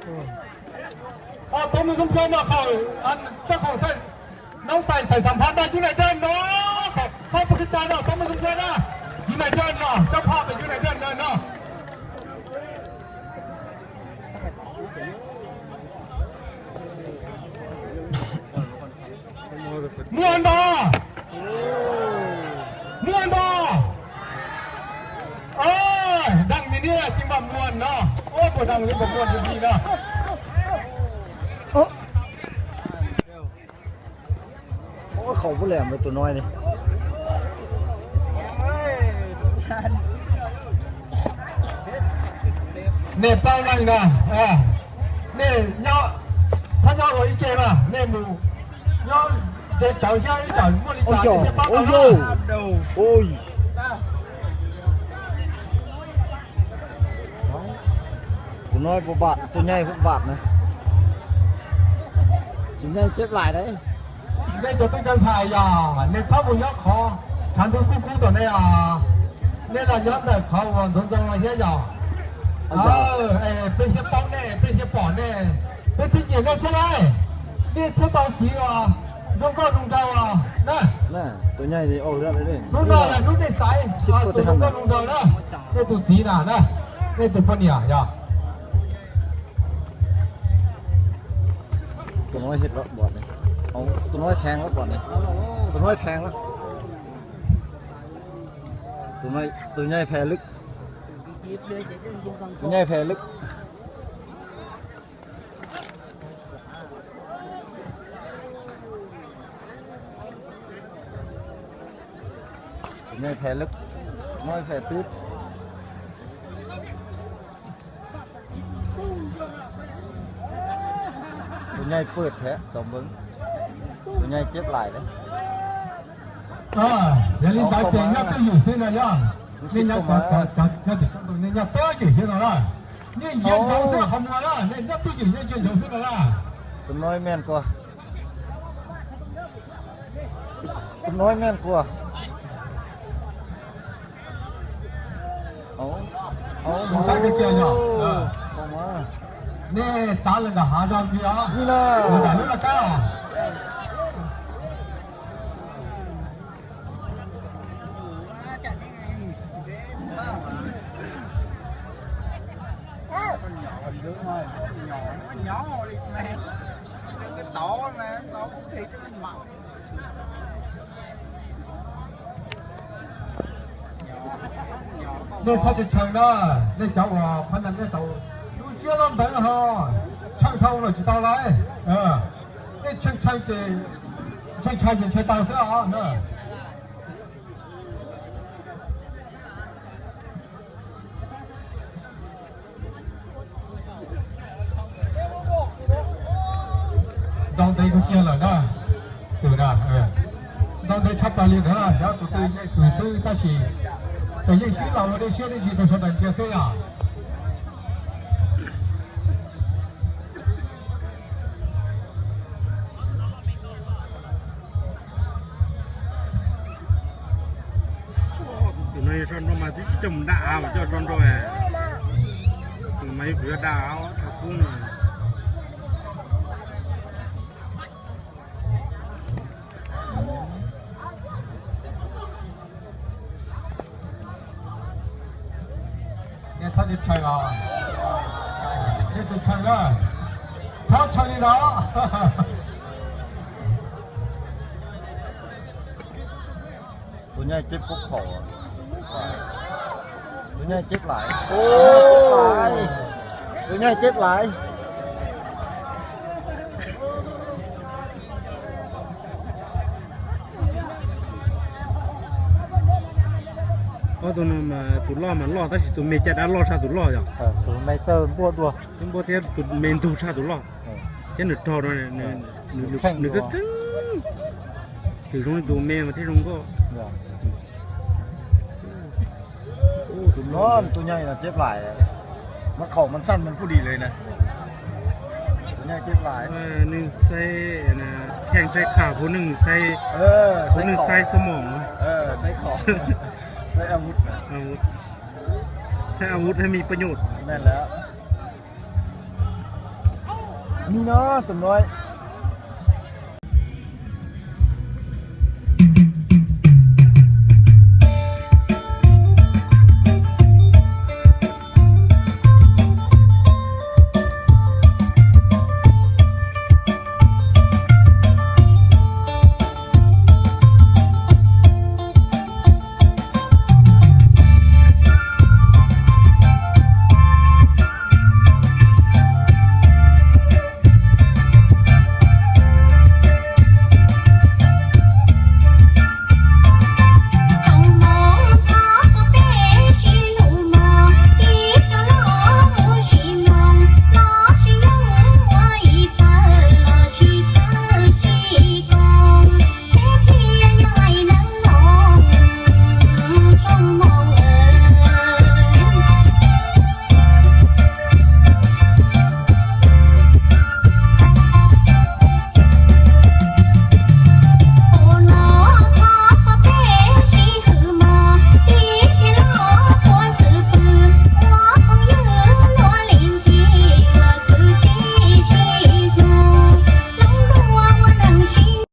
Tos mej zoo siab no, qhov, tab qhov noob xais xais xam phaj na, yug nais daj no, qhov pab qhib cai no, tos mej zoo siab na, yug nais daj no, coj phaj pem yug nais daj no no. Muaj ntau, muaj ntau. Daj ni niaj tsis npam muaj no, puas daj li npam muaj li no. Khau puab liam tus no ne. Nej plaub leeg na, nej nyob, txhob nyob ua ib ke na, nej mus nyob nce tsawv thiab ib tsam muaj li cas nej thiaj pab tau na. Tus no puas vam, tus nyai puas vam na. Tus nyai ceb laim na. Nej cov tub cov ntxhais yog nej txhob mus nyob qhov tshav ntuj kub kub tom nej os. Nej los nyob ntawm qhov uas ntxoov ntxoo no thiab yog. Peb thiaj paub nej, peb thiaj pom nej, peb thiaj nyiam nej thiab lauj. Nej thiaj tau txiv uas zoo nkauj zoo nraug os na. Hnub no yog hnub nej xaiv tus zoo nkauj zoo nraug na, nej tus txiv na, nej tus poj niam yog. Tus no, tus no kheev lawm, tus no kheev lawm. Tus nyai phem lwm, tus nyai phem lwm. Tus nyai phem lwm, tus no phem twb. Tus nyai pwm thiab xov npeev, tus nyai ceb laim thiab. Yog li ntawd ces nyob twj ywm xwb no yog. Nej nyob, nej nyob twj ywm xwb no na. Nej ntsia ntsoov xwb qhov muag na, nej nyob twj ywm nyob ntsia ntsoov xwb no na. Tus no me kua, tus no me kua. Mus saib kiag kiag yog. Nej txav lawm nram hav zog ntxiv os. Nram lub laj kab os. Nej txhob tshee tshee na, nej cov uas phab na nej tau lub siab loj ntev ho tshee dhau lawm tsis tau lauj. Nej tshee tshee ces, tshee tshee ces ntshai tau xwb os. Ntaus ntev kawg kiag lawm na. Ntaus ntev tshaj plaws li ntawd na, yog tus twg yeej tus xwb tab sis tseem yeej sib laus ua dej siab dej ntsws rau sawv daws ntsia xwb yom. Tus no yog tso nrau mas twb tsis coj mus daj av mas coj tso nrau. Tus mas yog kuv yog daj av thav kub no. Nej txhob tshee os. Nej tsis tshee na. Txhob tshee li no. Tus nyai ceb pub qhaum, tus nyai ceb laiv, tus nyai ceb laiv. Ob tug no mas tus loj mas loj tab sis tus me caj dab loj tshaj tus loj yog. Tus me txawj npuaj dua, npuaj thiab tus me ntug tshaj tus loj thiab nws rog no, nws kheej kheej. Tseem zoo li tus me mas thiaj zoo nkauj. Tus no tus nyai no ceb laiv, mas qhaum mas xaj mas pub dis li na. Tus nyai ceb laiv, neeg saib, kheej saib kham puv neeg saib, puv neeg saib xab moom, saib khom, saib a vut, saib a vut hab me paj nyuj. Ni no, tus no.